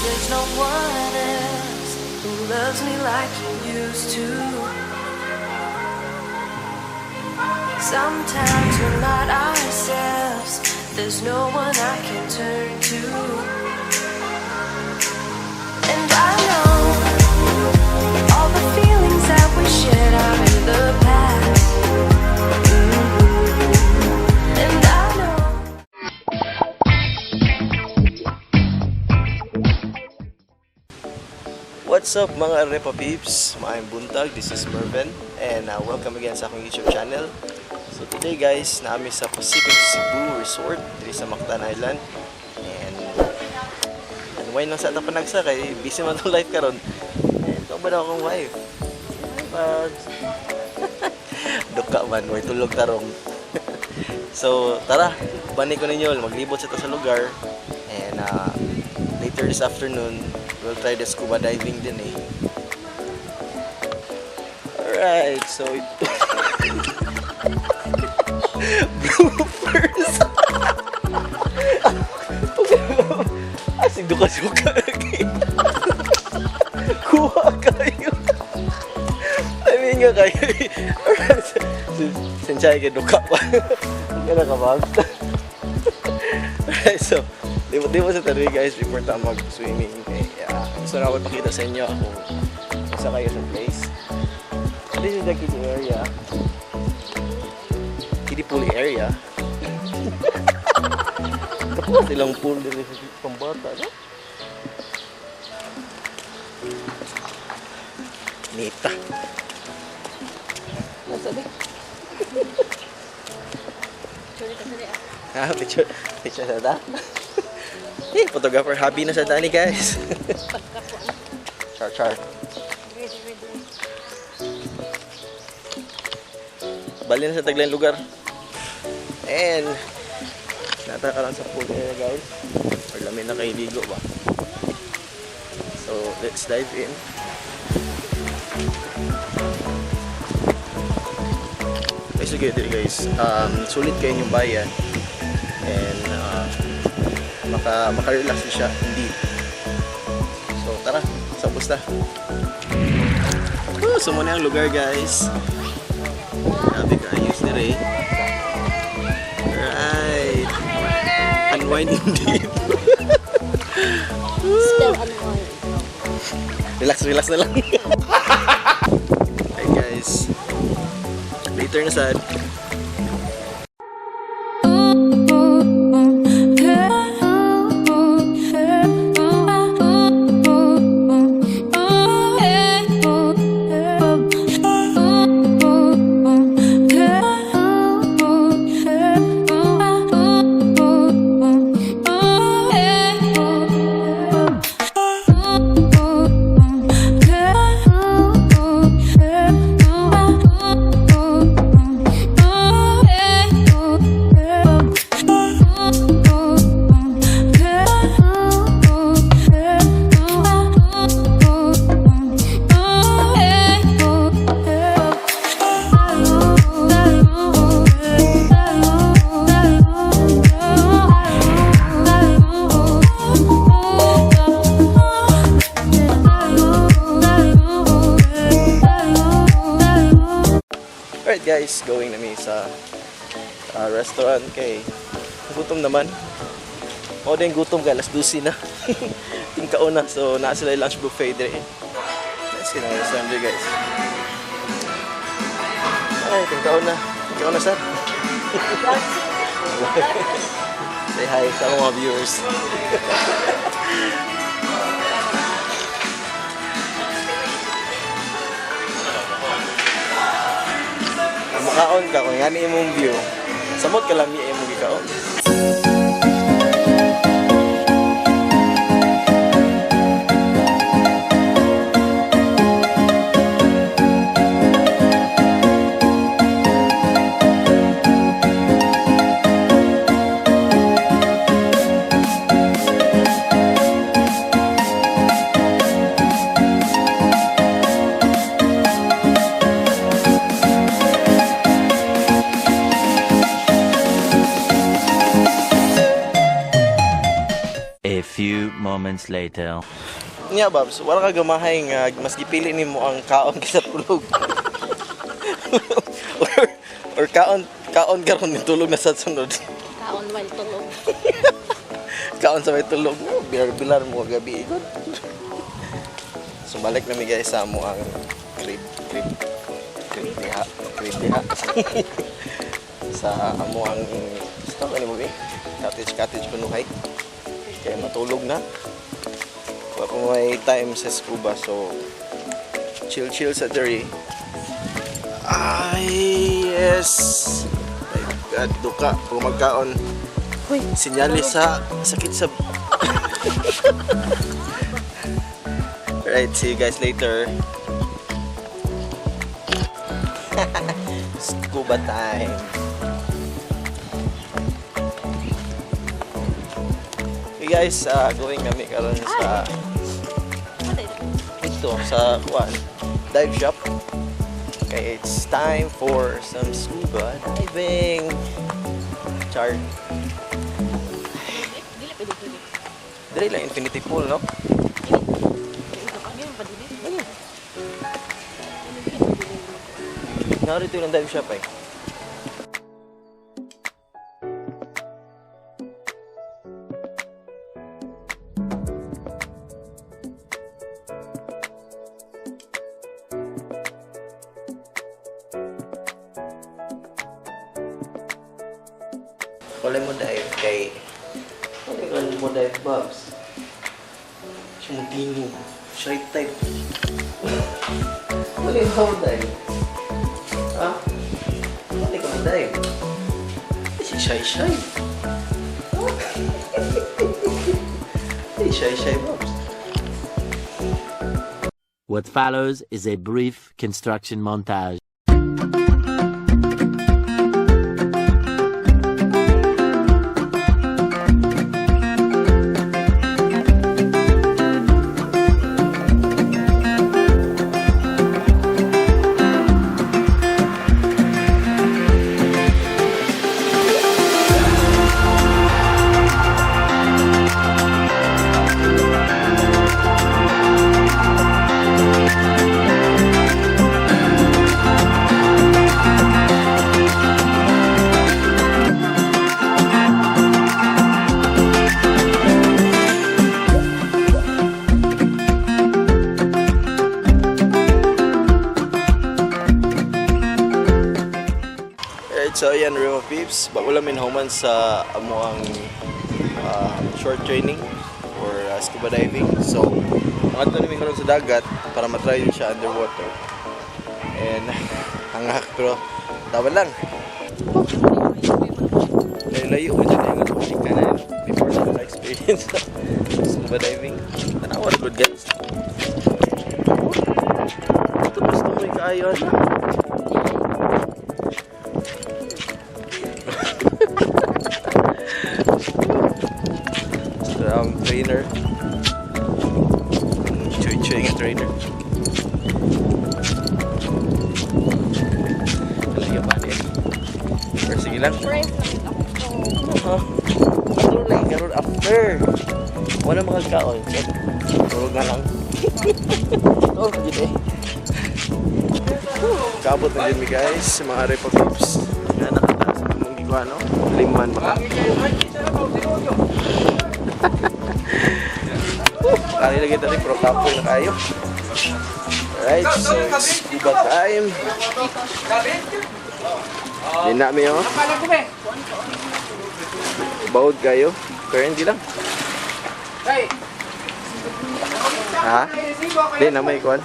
There's no one else who loves me like you used to. Sometimes we're not ourselves. There's no one I can turn to. And I know all the feelings that we shared are in the past. And I know. What's up, mga Repa peeps? Maayong buntag, this is Mervin and welcome again sa akong YouTube channel. So today, guys, naa mi sa Pacific Cebu Resort diri sa Mactan Island. And unwind lang sa atong panagsa kay busy man tong life karon. And kauban akong wife. Hi, Bugs. Duka man, way tulog tarong. So tara, bani ko ninyo, maglibot sa ta sa lugar and later this afternoon, we'll try the scuba diving din eh. Alright, so ito. Bloopers! Asig duka-duka lagi. Kuha kayo. I mean nga kayo. Alright, sinsya kay duka pa. Kaya ka ba? Alright, so libot-libot sa tabi, guys, before ta mag-swimming. Okay, gusto na ako ipakita sa inyo kung sa kayo sa place. So, this is the kiddie area. Kiddie pool area. Tapos silang pool dito sa pambata, no? Nita. Nasa di? Ah, picture, picture sa ta. Eh, photographer hobby na sa tani, guys. Char char. Bali na sa taglaing lugar. And nata ka lang sa pool area, guys. Or lami na kay ligo ba. So, let's dive in. Okay, sige diri, guys. Sulit kayo yung bayan. And maka-relax din siya indeed. So tara, sa busta. Oh, so muna ang lugar, guys. Grabe ka ayos dire. Right. Unwind indeed. Still unwind. Relax, relax na lang. Hey guys. Later na sad. Alright guys, going na mi sa restaurant kay gutom naman. O din gutom kay alas 12 na. Tingkao na. So naa sila lunch buffet dire. Nice na restaurant dire, guys. Ay, tingkao na. Tingkao na, sir. Say hi sa mga viewers. Ang makaon ka kung ngani imong view. Samot ka lami imong gikaon. A few moments later. Nya, Babs, wala ka gamahay nga mas gipili nimo ang kaon kaysa tulog. Or kaon kaon karon ni tulog na sa sunod. Kaon while tulog. Kaon sa may tulog. Oh, bilar-bilar mo gabi ikot. So balik na mi guys sa amo ang crib crib crib diha, crib diha. Sa amo ang sa ni mo eh? Cottage cottage kunuhay. Kaya matulog na. Wala pa may time sa scuba, so chill chill sa diri. Ay, yes. My God, duka pag magkaon. Uy, Sinyalis sa sakit sa. Alright, see you guys later. Scuba time. Hey guys, going kami karon sa ito sa kuan dive shop. Okay, it's time for some scuba diving. Char. Dili pwede dili. Dili lang infinity pool, no? Kami pa dili. Narito yung dive shop eh. Wala mo dive kay. Wala mo dive, Bobs. Sumutino. Shy type. Wala mo dive. Ha? Wala ka mo dive. Ay, si Shy Shy. Ay, Shy Shy, Bobs. What follows is a brief construction montage. Alright, so ayan, Rima Peeps. Bago lang minhuman sa amo ang short training for scuba diving. So, ang ato namin karon sa dagat para matry yun siya underwater. And, hangak pero dapat lang. Layo-layo ko dyan yung ka na before sa experience sa scuba diving. Tanawa, good guys. Ito gusto ko yung kaayo na. So, ang trainer. Chuy-chuy nga trainer. Talaga ba niya? Pero sige lang. Friends lang yun ako. Ha? Tulog lang karon after. Wala makagkaon. So, tulog na lang. Tulog na dyan eh. Kabot na dyan mi guys, sa mga repo peeps. Nga nakataas sa mong gigwa no? Liman maka. Kali lagi tadi pro kapoy na kayo. Alright, so it's scuba time. Di na mi oh. Bawod kayo. Pero hindi lang. Ha? Di na may kwan.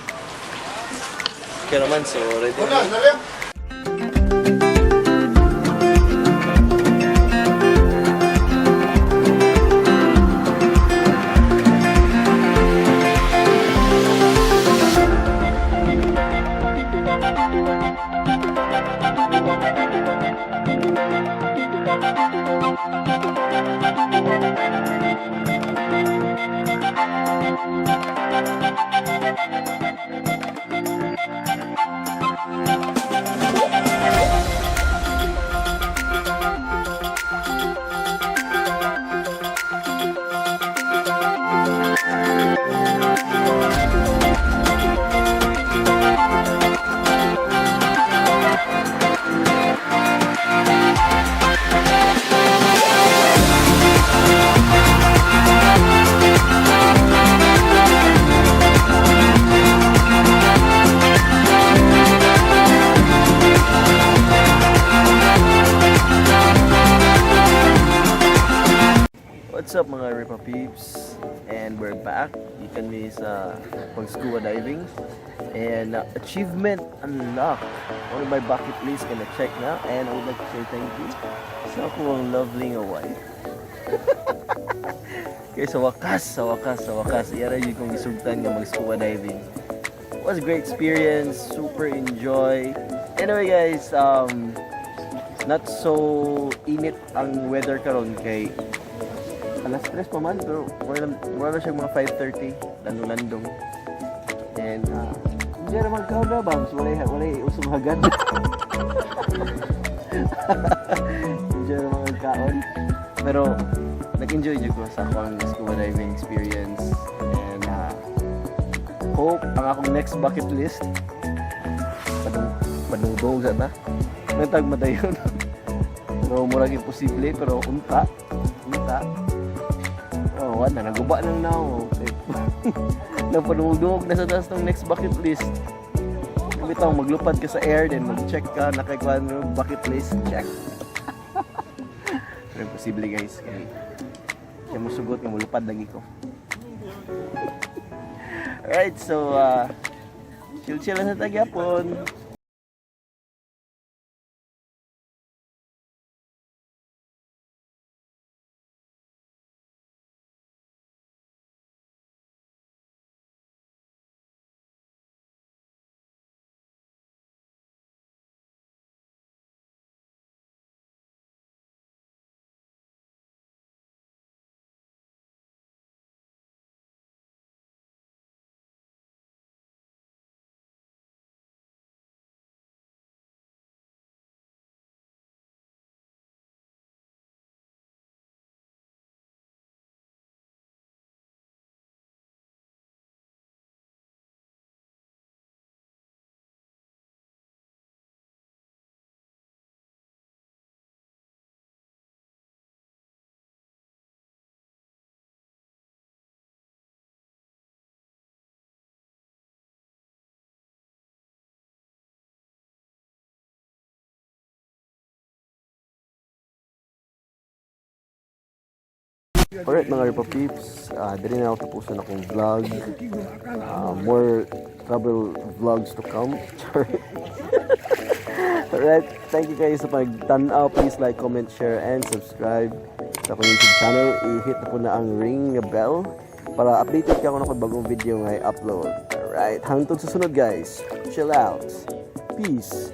Kaya naman, so ready na. up, mga Ripa Peeps? And we're back. Gikan mi sa pag scuba diving. And achievement unlocked. One of my bucket list na check na. And I would like to say thank you sa akong lovely nga wife. Kaya sa wakas, sa wakas, sa wakas, iya ra gyud kong gisugtan nga mag scuba diving. Was a great experience, super enjoy. Anyway guys, not so init ang weather karon kay alas 3 pa man, pero mura na siya mga 5:30, landong-landong. And hindi na magkaon na bams, walay usong hagad. Enjoy na mga kaon. Pero nag-enjoy jud ko sa akong scuba diving experience and hope ang akong next bucket list padungdong sa ta. Nagtag madayon. Pero murag imposible, pero unta. Unta. Oh, wala naguba lang na ako. Napadungdong na sa taas ng next bucket list. Bitaw maglupad ka sa air, then mag-check ka nakakuan mo bucket list check. Pero imposible, guys, kay siya musugot nga mulupad lagi ko. Alright, so chill chill lang sa tagyapon. Alright, mga Ripa Peeps, diri na ako tapusan akong vlog. More travel vlogs to come. Sorry. Alright, thank you guys sa pagtanaw. Please like, comment, share, and subscribe sa akong YouTube channel. I-hit na po na ang ring nga bell para updated ka kung ako bagong video nga i-upload. Alright, hangtod sa sunod, guys. Chill out. Peace.